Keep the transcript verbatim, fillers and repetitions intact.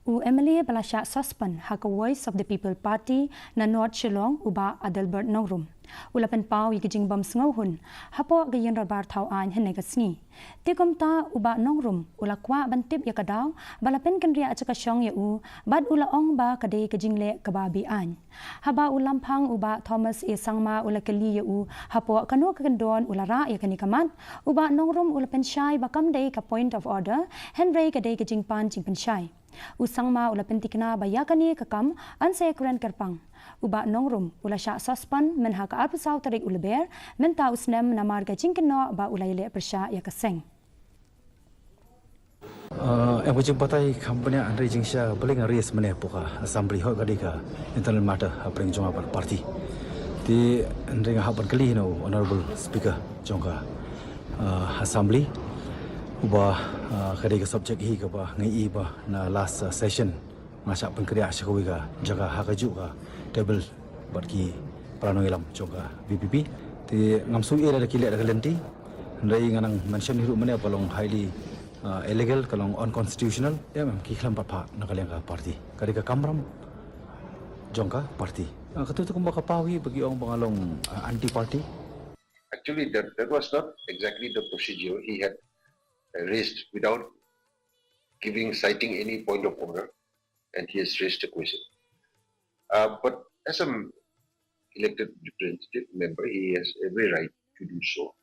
U M L A ba la shah suspend ha ka Voice of the People Party na North Shillong, u Bah Adelbert Nongrum, u la pynpaw ïa ka jingbym sngewhun hapoh ka ïing dorbar thaw aiñ hynne ka sngi. Te kumta u Bah Nongrum u la kwah ban tip ïa ka daw ba la pynkynriah jaka shong ïa u, bad u la ong ba ka dei ka jingleh kaba be-aiñ. Haba u lamphang, u Bah Thomas A Sangma u la kylli ïa u hapoh kano ka kyndon u la rah ïa kane ka mat, u Bah Nongrum u la pynshai ba kam dei ka point of order, hynrei ka dei ka jingpan jingpynshai. U Sangma u la pyntikna ba ïa kane ka kam yn sa kren kyrpang. U Bah Nongrum u la shah suspend mynha ka arphew saw tarik u Lber mynta u snem namar ka jingkynnoh ba u la ïaleh pyrshah ïa ka seng. Uh, em ka jingbatai kam bniah, hynrei jingshai bha nga raise mynne hapoh ka assembly, hooid ka dei ka internal matter hapdeng jong ka party. Te hynrei nga hap ban kylli na u honorable speaker jong ka, uh, assembly, uba, uh, ka dei ka subject hi kaba nga ïohi ba na last, uh, session nga shah pynkynriah sha kawei ka jaka ha kajuh ka table bad ki para nongïalam jong ka V P P. Te ngam sngew ei lada ki leh da ka lynti, hynrei nga nang mention hi ruh mynne ba long highly, uh, illegal, ka long unconstitutional. Em, em, ki khlem pat phah na ka liang ka party. Ka dei ka kamram jong ka party. Uh, katto katne kumba ka paw hi ba ki ong ba nga long, uh, anti party. Actually, that, that was not exactly the procedure he had, uh, raised without giving, citing any point of order, and he has raised the question. Uh, but as an elected representative member, he has every right to do so.